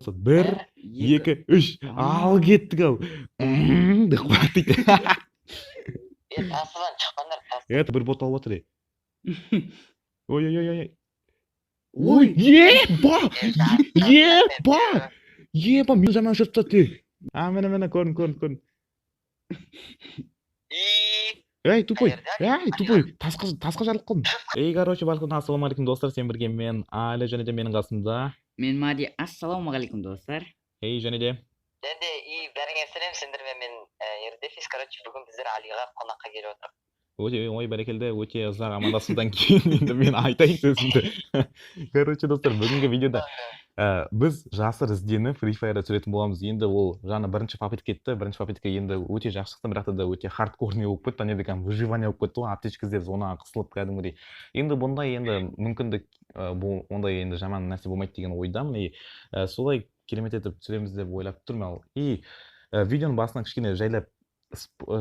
Бір, екі, үш. Ал кеттік ал. Деп қояды дейді. Е, трассадан шықпаңдар, трасса. Это бір бот алып жатыр, е. Ой, ой, ой, ой. Ой, еба! Еба! Еба, мені жаман ұшырып тастады. А, міне, міне, көрдім, көрдім, көрдім. И Ей, тупой, Қай ей, тупой, тасқа жарылып қалдым. Ей, короче, барлықтарына ассалаумағалейкум, достар, сен бірге мен Әлі және де менің қасымда. Мен Мади, ассалаумағалейкум, достар. Ей, және де Және де и бәріңе сәлем, сендермен мен Ердефис. Короче, бүгін біздер Алиға қонаққа келіп отырмық. Өте, ой, бәрекелді, өте ұзақ амандасудан кейін енді мен айтайын сөзімді. Короче, достар, бүгінгі видеода біз жасыр іздені Free Fire'да түсіретін боламыз. Енді ол жаңа бірінші попытка кетті, бірінші попытка енді өте жақсы шықты, бірақ та да өте хардкорный болып кетті, ана жерде кәдімгі выживание болып кетті ғой, аптечка іздеп зонаға қысылып кәдімгідей. Енді бұндай енді мүмкіндік, бұл ондай енді жаман нәрсе болмайды деген ойдамын. И солай керемет етіп түсіреміз деп ойлап тұрмын. Ал и видеоның басынан кішкене жайлап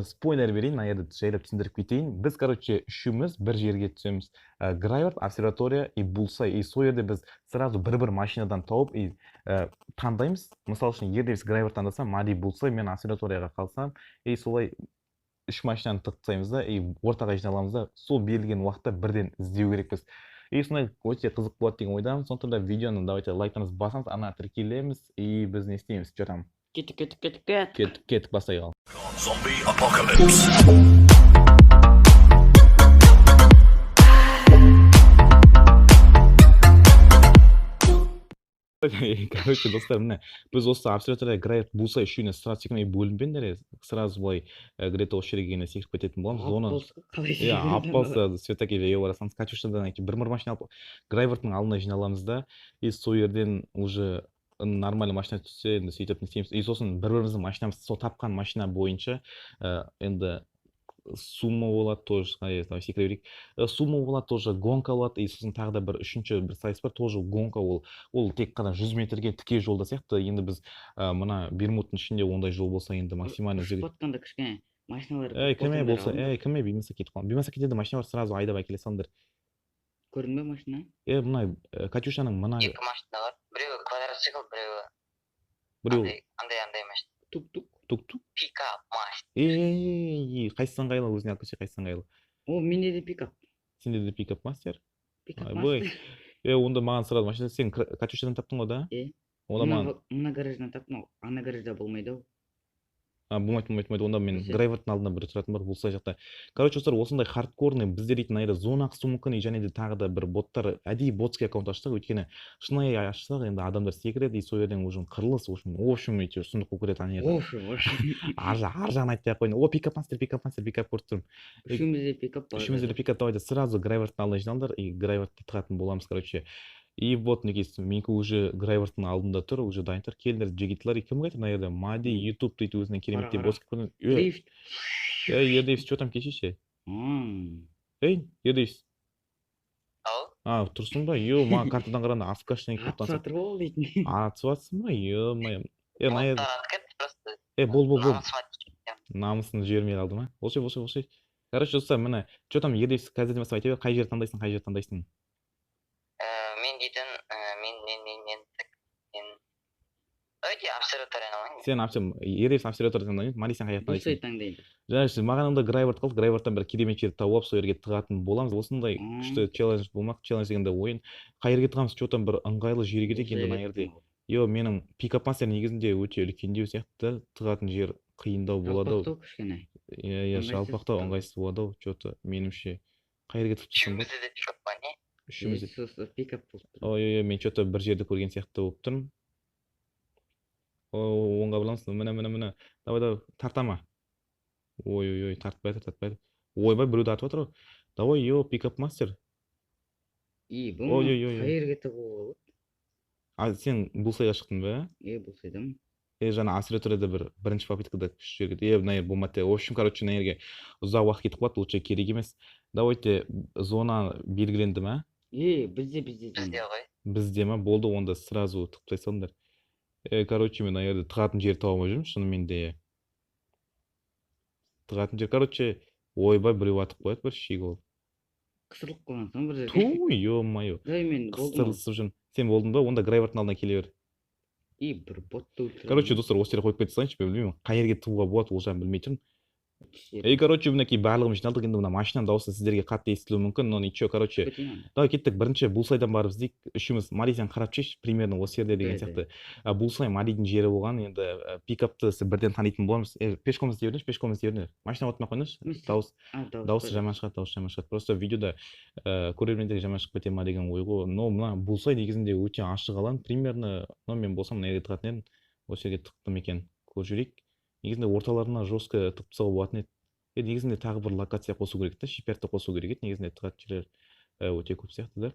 спойлер берейін, мына жерде жайлап түсіндіріп кетейін. Біз, короче, үшеуміз бір жерге түсеміз. Грайворт, обсерватория и Булсай. И сол жерде біз сразу бір-бір машинадан тауып и таңдаймыз. Мысалы үшін, егер де біз Грайворт таңдасам, Мади Булсай, мен обсерваторияға қалсам, и солай үш машинаны тығып тастаймыз да, и ортаға жиналамыз да, сол берілген уақытта бірден іздеу керекпіз. И сондай өте қызық болады деген ойдамын. Сондықтан да видеоны давайте лайктарыңызды басамыз, ана тіркелеміз, и біз не істейміз? Че там? Кеттік, кеттік, кеттік, кеттік. Кеттік, кеттік, бастайық ал. Zombie apocalypse. Короче, достар, міне, біз осы обсерватория, Грайворт, Булсай үшеуіне сразу секірмей бөлінбеңдер, сразу былай где-то осы жерге келгенде секіріп кететін боламыз. Зона Қалай? Иә, аппалса светоке жаяу бара саламыз. Катюшадан әйтеуір бір машина алып, Грайворттың алдына жиналамыз да, и сол жерден уже нормальный машина түссе, енді сөйтіп не істейміз. И сосын бір біріміздің машинамыз, сол тапқан машина бойынша енді сумма болады тоже, давай секіре берейік. Сумма болады тоже, гонка болады, и сосын тағы да бір үшінші бір сайыс бар, тоже гонка. Ол тек қана 100 метрге тіке жолда сияқты. Енді біз мына Бермудтың ішінде ондай жол болса, енді максимально Ұшып батқанда кішкене машиналар Ей, кім болсаңдар болса, алыңдар. ей, кім бимаса кетіп қалам. Бимаса кетеді, машина бар, сразу айдап әкеле салыңдар. Көрдің бе машина? Е, мына Катюшаның мына Екі машина бар. Біреуі квадроцикл, біреуі біреу андай машина. Тук-тук. Тук-тук. Пикап машина. Ей, қайсысы ыңғайлы өзіңе алып кетсе, қайсысы ыңғайлы? О, менде де пикап. Сенде де пикап мастер? Пикап Ойбой. мастер. Е, онда маған сразу машина, сен Катюшадан таптың ғой да? Е. Онда Мына маған мына гараждан таптым, ау. Ана гаражда болмайды ау. А, болмайды, болмайды, болмайды. Онда мен Вообще. Грайворттың алдында бір тұратын бар, Булсай жақта. Короче, достар, осындай хардкорный біздер дейтін ана жерде зона қысуы мүмкін, и және де тағы да бір боттар, әдейі ботский аккаунт аштық, өйткені шынайы ашсақ, енді адамдар секіреді, и сол жерден уже қырылыс, в общем, әйтеуір сұмдық болып кетеді ана жерде. В общем, в общем. Ар жағын айтпай ақ қояйын. О, пикап мастер, пикап мастер, пикап көріп тұрмын. Үшеумізде пикап бар. Үшеумізде де пикап, давайте сразу Грайворттың алдына жиналыңдар, и Грайвортты тығатын боламыз, короче. И вот, мінекей, менікі уже Грайворттың алдында тұр, уже дайын тұр. Келіңдер, жігітлер, кім айтады мына жерде? Мади, Ютуб дейді өзінің кереметтей Қара, бос көрінеді. Е, Дрифт. ей, Ердейс, че там кешеше? М. Ей, Ердейс. Ау. А, тұрсың ба? Е, маған картадан қарағанда АФКшный Атып жатыр ғой ол дейтін. Атып жатсың ба? Е-мое. Е, мына жерде. Боттар атып кетті просто. Е, бол, бол, бол. Намысыма тиіп кеткен. Намысын жібермей қалды ма? Болшы, болшы, болшы. Короче, достар, міне, че там, Ердейс, қазірден бастап айта бер, қай жерді таңдайсың, қай жерді таңдайсың? Мен дейтін, мен, мен, мен, мен, так, мен. Давайте обсерваторияны алайын. Сен Ердейс обсерватория таңдаймын, Мари, сен қай жақты Булсай таңдайсың? таңдайды. Жаңа маған онда Грайворт қалды, Грайворттан бір керемет жерді тауып алып, сол жерге тығатын боламыз. Осындай күшті челлендж болмақ, челлендж дегенде ойын. Қай жерге тығамыз, че там бір ыңғайлы жер керек енді мына жерде. Йо, менің пикап мастер негізінде өте үлкендеу сияқты, тығатын жер қиындау болады ау. Жалпақтау кішкене. Иә, иә, Ыңғайсыз жалпақтау, тығу. ыңғайсыз болады ау, че-то меніңше. Қай жерге тығып тұрсам болады? Үшеумізде де пикап бар, не? Үшеумізде. Сосын пикап болып тұр. Ой, ой, ой, мен че-то бір жерді көрген сияқты болып тұрмын. О, оңға бұрамыз. Міне, міне, міне. Давай, давай, тарта ма? Ой, ой, ой, тартпай жатыр, тартпай жатыр. Ойбай, біреу тартып жатыр ғой. Давай, йо, пикап мастер. И, Ой, бұны ой, ой, ой. қай жерге тығуға болады? А, сен Булсайға шықтың ба? Е, Булсайдамын. Е, жаңа обсерваторияда бір бірінші попыткада күшті жерге. Е, мына жер болмады. В общем, короче, мына жерге ұзақ уақыт кетіп қалады, лучше керек емес. Давайте, зона белгіленді ма? Е, бізде зона. Бізде ғой. Бізде ма? Болды, онда сразу тығып тастай салыңдар. Е, короче, мен мына жерде тығатын жер таба алмай жүрмін, шынымен де. Тығатын жер, короче, ойбай, біреу атып қояды бір шегі ол. Қысылып қалған соң бір жерге. Ту, ё-моё. Давай мен болдым ау. Қыстырылысып жүрмін. Сен болдың ба? Онда Грайворттың алдына келе бер. И бір ботты өлтірдім. Короче, достар, осы жерге қойып кете салайыншы, мен білмеймін, қай жерге тығуға болады, ол жағын білмей тұрмын. И, короче, мінекей, барлығымыз жиналдық. Енді мына машинаның дауысы сіздерге қатты естілуі мүмкін, но ничего, короче. Давай, кеттік, бірінші Булсайдан барып іздейік. Үшеуміз. Мари, сен қарап шеш, примерно осы жерде деген Да, да. сияқты. Булсай Маридің жері болған, енді пикапты сіз бірден танитын боламыз. Пешком іздей беріңдерші, пешком іздей беріңдер. Машина отмай қойыңдаршы. Дауыс дауысы жаман шығады, дауысы жаман шығады. Просто видеода көрермендерге жаман шығып кете ма деген ой ғой. Но мына Булсай негізінде өте ашық алаң, примерно, но мен болсам мына жерге тығатын едім. Осы жерге тықтым екен. Көріп жіберейік. Негізінде орталарына жестко тығып тастауға болатын еді. Негізінде тағы бір локация қосу керек та, шиперді қосу керек еді. Негізінде тығатын жерлер өте көп сияқты да.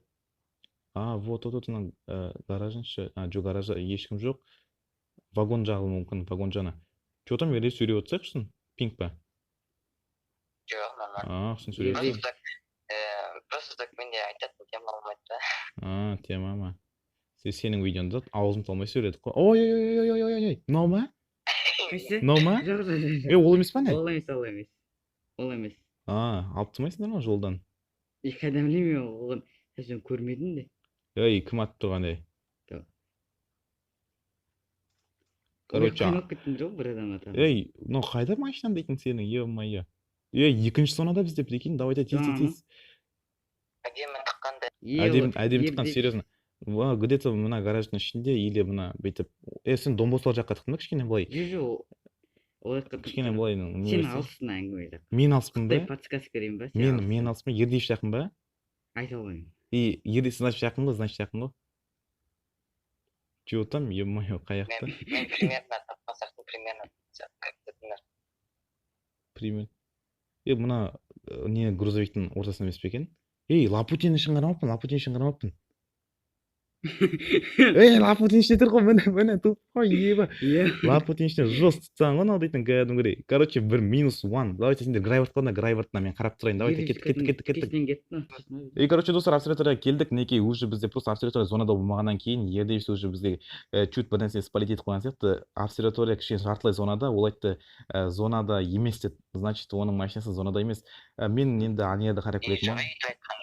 А, вот, вот, вот, мына гаражын ше. А, жоқ, гаражда ешкім жоқ. Вагон жағы мүмкін, вагон жаны. Че там, ерде сөйлеп отырсайықшы, пинг па? Жоқ, нормально. А, сосын сөйлеп Просто отырсың. так, просто так менде айтатын тема болмайды да. А, тема ма? Сенің видеоңда аузым талмай сөйледік қой. Ой, ой, ой, ой, ой, ой, ой, мынау ма? Қайсы? Мынау ма? Жоқ, жоқ, жоқ. Е, ол емес па, не? Ол емес, ол емес. Ол емес. А, алып тұрмайсыңдар ма жолдан? И қайдан білейін мен оған, сен көрмедің де. Ей, кім атып тұрған, ей? Жоқ. Короче, айналып кеттіңдер ғой бір адам атады. Ей, мынау қайда машинам дейтін сенің, ё-моё. Ей, екінші зонада бізде, прикинь, давайте тез, тез, тез. Әдемі тыққанда. Әдемі, әдемі тыққан, серьезно. Мына где-то мына гараждың ішінде или мына бүйтіп. Е, сен Донбосқо жаққа тықтың ба кішкене былай? Жоқ, жоқ, ол жаққа Кішкене былай не Сен берсең. алыссың әңгіме жақ. Мен алыспын ба? Қытай подсказка берейін ба? Сен Мен алыссың. мен алыспын, Ердеев жақын ба? Айта алмаймын. И Ердеев, значит, жақын ғой, значит, жақын ғой. Че там, ё-моё, қай жақта? Мен примерно тапқан сияқтымын, примерно. Как дедіңдер. Пример. Е, мына не грузовиктің ортасында емес пе екен? Ей, Лапутин ішін қарамаппын, Лапутин ішін қарамаппын. Ей, Лапутин ішінде тұр ғой, міне, міне, тупой, еба. Иә. Лапутин ішінде жестко тұтсаң ғой, мынау дейтін кәдімгідей. Короче, бір минус one. Давайте сендер Грайвертқа қойыңдар, Грайвертына мен қарап тұрайын. Давайте, кеттік, кеттік, кеттік, кеттік. Кешінен кетті. И, короче, достар, обсерваторияға келдік. Мінекей, уже бізде просто обсерватория зонада болмағаннан кейін Ердеев уже бізге чуть бір нәрсе спалить етіп қойған сияқты. Обсерватория кішкене жартылай зонада, ол айтты, зонада емес деп. Значит, оның машинасы зонада емес. Мен енді ана жерді қарап келетін боламын. Өйтіп айтқан.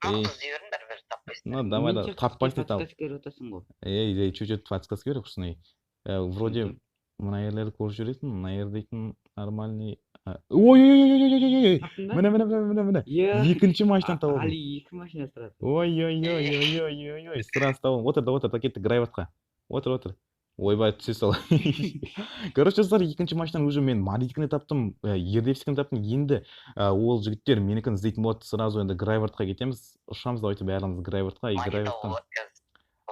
Ей. Нақты іздей беріңдер, бір таппайсыңдар. Ну, давай, да, таппайсың там. Подсказка беріп отырсың ғой. Ей, ей, чуть-чуть подсказка бер, құрсын, ей. Вроде мына жерлерді көріп жүретін, мына жер дейтін нормальный. Ой, ой, ой, ой, ой, ой, ой. Таптың ба? Міне, міне, міне, міне, міне. Иә. Екінші машинаны тауып алдым. Али екі машина сұрады. Ой, ой, ой, ой, ой, ой, ой, сразу тауып. Отыр да, отыр да, кеттік Грайвертқа. Отыр, отыр. Ойбай, түсе сал. Короче, достар, екінші машинаны уже мен Маридікіні таптым, Ердевскіні таптым. Енді ол жігіттер менікін іздейтін болады. Сразу енді Грайвертқа кетеміз. Ұшамыз, давайте барлығымыз Грайвертқа. И Грайверттан.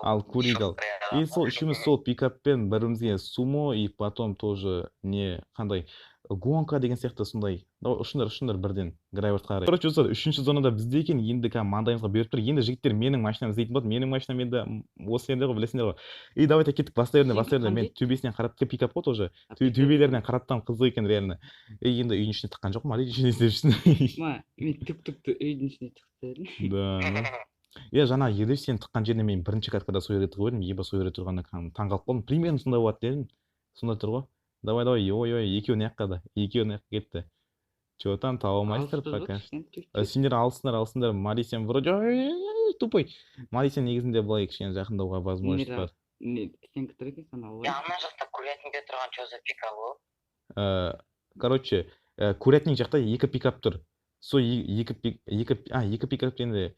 Ал көрейік ал. И сол үшеуміз сол пикаппен бірімізге сумо, и потом тоже не қандай гонка деген сияқты сондай. Давай, ұшыңдар, ұшыңдар бірден Грайвертқа қарай. Короче, достар, үшінші зонада бізде екен, енді кәдімгі маңдайымызға беріп тұр. Енді жігіттер менің машинамды іздейтін болады. Менің машинам енді осы жерде ғой, білесіңдер ғой. И давайте кеттік, бастай беріңдер, бастай беріңдер. Мен төбесінен қарап, пикап қой тоже. Төбелерінен қарап тұрмын, қызық екен реально. И енді үйдің ішіне тыққан жоқпын, али ішіне іздеп жүрсің. Ма, мен түк-түкті үйдің ішіне тығып едім. Да, ну. Е, жаңа Ердеев сен тыққан жеріне мен бірінші каткада сол жерге тығып едім, еба, сол жерде тұрғанда кәдімгі таңғалып қалдым. Примерно сондай болады дедім. Сондай тұр ғой. Давай, давай, ой, ой, екеуі мына жаққа да, екеуі мына жаққа кетті. Че там, таба алмайсыздар Алыспыз ба пока что. кішкене, түк-түк. Сендер алыссыңдар, алыссыңдар. Мари, сен вроде, ой, ой, ой, тупой. Мари, сен негізінде былай кішкене жақындауға возможность Мира. бар. Не, сен күтір екенсің, анау Я ана жақта курятникте тұрған че за пикап ол? Короче, курятник жақта екі пикап тұр. Сол екі пик, екі, а, екі пикап енді,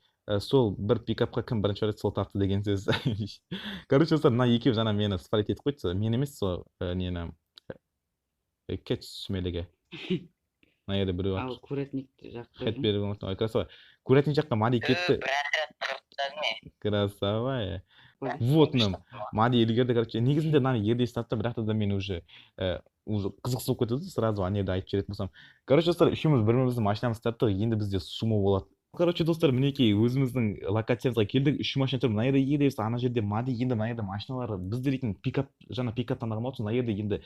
сол бір пикапқа кім бірінші барады, сол тапты деген сөз. Короче, достар, мына екеуі жаңа мені спалить етіп қойды. Мен емес, сол, нені, кет сүмелеге. Мына жерде біреу Ал атып курятник жақта. Хет беріп алмады. Ой, красава. Курятник жаққа Мари кетті. Бір отряд тығып тастады ме? Красава. Вот нам. Мари үлгерді, короче. Негізінде мынаны Ердеев тапты, бірақ та мен уже, уже қызықсыз болып кетеді сразу ана жерде айтып жіберетін болсам. Короче, достар, үшеуміз бір-біріміздің машинамызды таптық, енді бізде сумо болады. Короче, достар, мінекей өзіміздің локациямызға келдік. Үш машина тұр. Мына жерде Ердеев, ана жерде Мади, енді мына жерде машиналар. Біз де дейтін пикап, жаңа пикап таңдаған болатынбыз. Мына жерде енді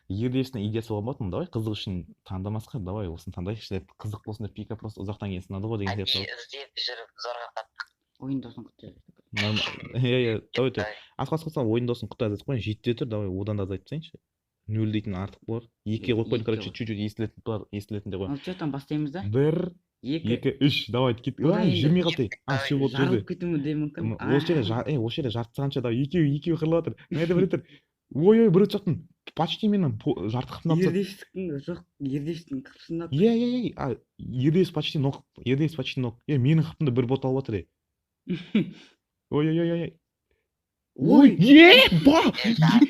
Ердеевтің идеясы болған болатын. Давай қызық үшін таңдамасқа, давай осыны таңдайықшы деп, қызық болсын деп пикап просто ұзақтан кейін сынады ғой деген сияқты. Әдейі іздеп жүріп зорға таптық. Ойын досың құтты. Норм-, иә, иә, давайте. Асқа асқа ойын досын құтты азайтып қояйын. 7-де тұр, давай одан да азайтып тастайыншы. 0 дейтін артық болар. 2-ге қойып қойдым, короче, Екіге қой. чуть-чуть естілетін болар, естілетіндей ғой. Ал че там, бастаймыз да? 1, 2, 2, 3, давай, кет. Одан Ай, енді жүрмей қалды. А, всё, болды, жүрді. Жарылып кетуі де мүмкін. Осы жерде осы жерде жарты сағанша, давай, екеуі, екеуі қырылып жатыр. Мына жерде біреу тұр. Ой, ой, біреу соқтым. Почти мені жарты қыпын алып тастады. Ердештіктің жоқ, ердештің қыпсында. Е, е, е, а, Ердес почти нок, Ердес почти нок. Е, менің қыпымды бір бот алып жатыр, е. Ой, ой, ой, ой. Ой, еба!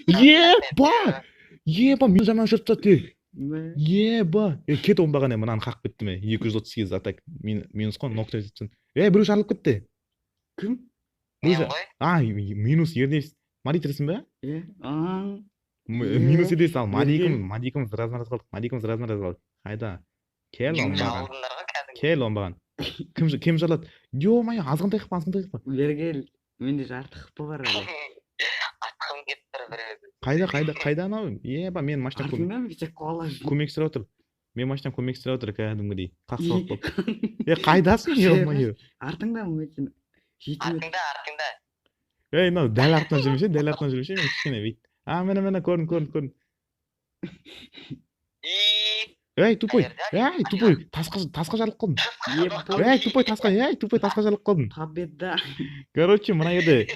Еба! Еба, мені жаман ұшырып тастады, е. Мә. Еба. Е, кет оңбаған, е, мынаны қағып кетті ме. 238 атак. Минус қой, нок деп кетсін. Е, біреу жарылып кетті. Кім? Біреу Мен жа- ғой. А, минус Ердес. Мари, тірісің бе? Е, а. Е, Минус Ердес, ал Мади Ердес. екеуміз, Мади екеуміз разын-раз қалдық. Мади екеуміз разын-раз қалдық. Қайда? Кел Екеуің оңбаған. жалдыңдар ғой кәдімгі. Кел оңбаған. Кім жарылады? Ё-моё, азғантай қып, азғантай қып. Бері кел. Менде жарты қыпы бар әлі. Атқым келіп тұр біреуді. Қайда, қайда, қайда анау? Еба, менің машинам Артыңнан бүйтіп қуалап жүр. көмек сұрап отыр. Менің машинам көмек сұрап отыр кәдімгідей. Қақсалып болып. Е, қайдасың, ё-моё? Артыңда мен 7 метр. Артыңда, артыңда. Ей, мынау дәл артынан жүрмесе, дәл артынан жүрмесе, мен кішкене бүйт. А, міне, міне, көрдім, көрдім, көрдім. И Ей, тупой. Қайерде? Ей, тупой, тасқа жарылып қалдым. Ебой. Ей, тупой, тасқа, ей, тупой, тасқа жарылып қалдым. Победа. Короче, мына жерде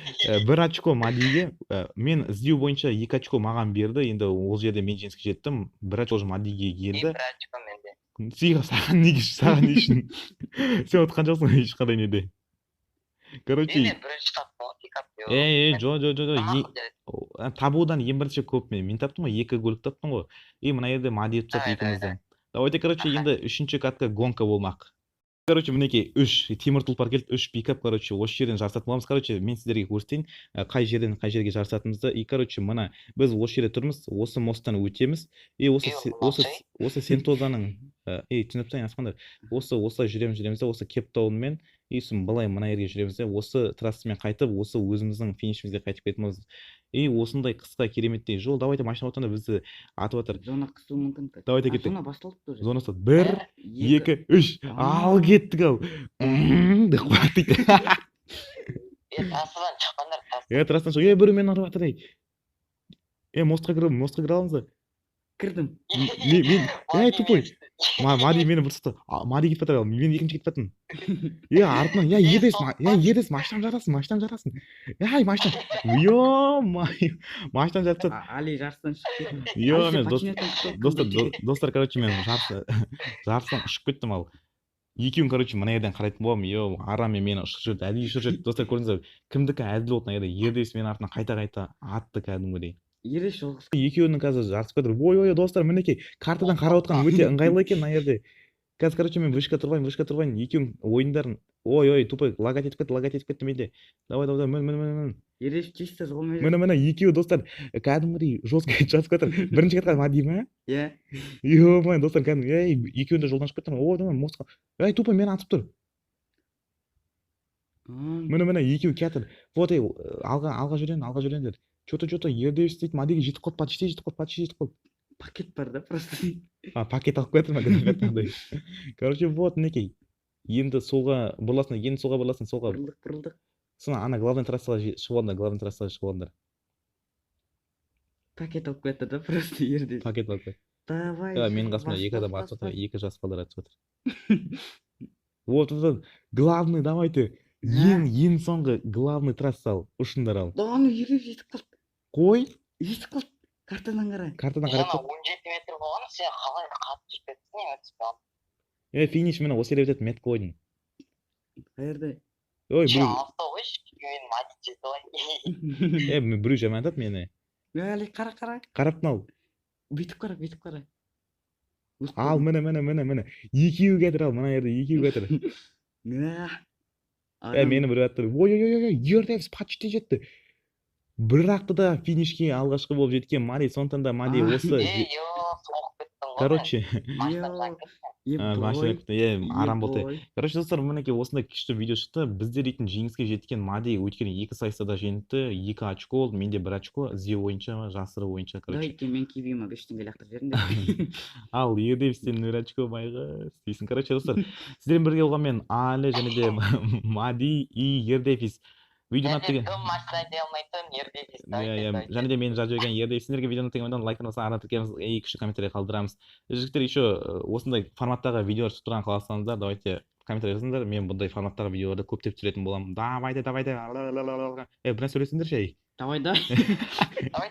бір очко Мадиге, мен іздеу бойынша 2 очко маған берді. Енді ол жерде мен жеңіске жеттім. Бір очко уже Мадиге И келді. бір очко менде. Сиға, саған неге, саған не үшін? Сен ұтқан жоқсың ешқандай неде. Короче, Мен бірінші таптым ғой, пикап. ей, ей, жо, жо, жо, жо, Тамақ жарайды. Табудан ең бірінші көп мен таптым ғой, 2 көлік таптым ғой. И мына жерде Мади ұтып тастады Давай, давай, екеумізді. Давайте, короче, Аха. енді үшінші катка гонка болмақ. Короче, мінекей 3 темір тұлпар келді, 3 пикап, короче, осы жерден жарысатын боламыз. Короче, мен сіздерге көрсетейін, қай жерден қай жерге жарысатынымызды. И, короче, мына біз осы жерде тұрмыз, осы мосттан өтеміз. И Е, молодцы. осы Сентозаның, ей, түсініп тұрсаң, аспандар. Осы осылай жүреміз, жүреміз де, осы Кейптаунмен, и сосын былай мына жерге жүреміз де, осы трассамен қайтып, осы өзіміздің финишімізге қайтып кететін боламыз. И осындай қысқа кереметтей жол. Давайте, машина отанда бізді атып жатыр. Зона қысуы мүмкін. Давайте, А, кеттік. зона басталды уже. Зона ұстады. 1, 2. 2, 3. Ал кеттік ал. Деп қояды дейді. Е, трассадан шыққандар, трасса. Е, трассадан шық. Е, біреу мені ұрып жатыр, ей. Е, мостқа кіріп, мостқа кіре аламыз ба? Кірдім. Мен, ей, тупой. Мади мені бір сұқты. А, Мади кетіп жатыр, ал мен екінші кетіп жатырмын. Е, артынан, е, Ердес, е, Ердес, машинам жарасын, машинам жарасын. Ей, машинам. Ё-моё, машинам жарып тастады. Али жарыстан шығып кетті. Ё, Али, сен мен дос, починетін күтіп достар, отырдың. достар, короче, мен жарыстан ұшып кеттім ал. Екеуін, короче, мына жерден қарайтын боламын. Ё, Арамен мені ұшырып жіберді, әдейі ұшырып жіберді. Достар, көрдіңіздер, кімдікі әділ болды мына жерде? Ердес менің артынан қайта-қайта атты кәдімгідей. Ердес жолғыз. Екеуінің қазір жарысып кетір. Ой, ой, достар, мінекей, картадан қарап отқан өте ыңғайлы екен мына жерде. Қазір, короче, мен вышка тұрбайын, вышка тұрбайын. Екеуінің ойындарын. Ой, ой, тупой, лагать етіп кетті, лагать етіп кетті менде. Давай, давай, давай, мін, мін, мін, мін. Ердес чисто жолмен. Міне, міне, екеуі, достар, кәдімгідей жестко жарысып кетір. Бірінші кеткен Мади ма? Иә. Ё-моё, достар, кәдімгі, ей, екеуін де жолдан шығып кетті. Ой, давай, мостқа. Ей, тупой, мені атып тұр. Міне, міне, екеуі келатыр. Вот, ей, алға, алға жүрен, алға жүреңдер. Чё-то, чё-то, Ердес дейді, Мадиге жетіп қалды, почти жетіп қалды, почти жетіп қалды. Пакет бар да просто. А, пакет алып келатыр ма, гранатандай. Короче, вот, мінекей. Енді солға бұрыласың, енді солға бұрыласың, солға. Бұрылдық, бұрылдық. Сосын ана главный трассаға шығып алыңдар, главный трассаға шығып алыңдар. Пакет алып келатыр да просто Ердес. Пакет алып келатыр. Давай. Е, менің қасымда бас, екі бас, адам бас, атып жатыр, бас. екі жас балдар атып жатыр. Вот, вот, вот. Главный, давайте. Ең, ең соңғы главный трасса ал, ұшыңдар ал. Аны Ердес жетіп қалды. Қой. Жетіп қалды. Картадан қара. Картадан қарап Жаңа тұр. 17 метр болған, сен қалай қатты жүріп кеттің, мен өтіп қалдым. Е, финиш міне осы жерде бітеді, метка қойдым. Қайерде? Ой, Сен біреу, алыста ғой, мен Мади жетіп алайын. е, біреу жаман атады мені. Али, қара, қара. Қарап ал. Бүйтіп қара, бүйтіп қара. Өліп Ал, қалдым. міне, міне, міне, міне. Екеуі кетір ал, мына жерде екеуі кетір. Мә. Е, мені біреу атты. Ой, ой, ой, ой, Ердес почти жетті. Бір ақты да финишке алғашқы болып жеткен Мади, сондықтан да Мади А. осы Е, ё, соғып кеттің ғой. Короче, Машинам жанып кетті. а, машина Ебой. күтті, е, арам болды. Ебой. Короче, достар, мінекей осындай күшті видео шықты. Біздер дейтін жеңіске жеткен Мади өйткені екі сайыста да жеңді, 2 очко болды, менде 1 очко, іздеу бойынша, жасыру бойынша, короче. Давайте мен кивиіме 5 теңге лақтырып жіберіңдер. Ал, Ердес сен 0 очко байғұс дейсің. Короче, достар, сіздермен бірге болған мен Али және де Мади и Ердефис. Видео ұнады Және деген. кім машина айдай алмайтын Ердефис. Иә, иә, және де мені жазып жіберген Ердефис. Сіздерге видео ұнады деген лайк басса, арна тіркелеміз, и күшті комментарий қалдырамыз. Жігіттер, еще осындай форматтағы видеолар түсіп тұрған қаласаңыздар, давайте комментарий жазыңдар. Мен бұндай форматтағы видеоларды көптеп түсіретін боламын. Давайте, давайте. Е, бір нәрсе сөйлесіңдерші, ей. Давай, давай. Давай.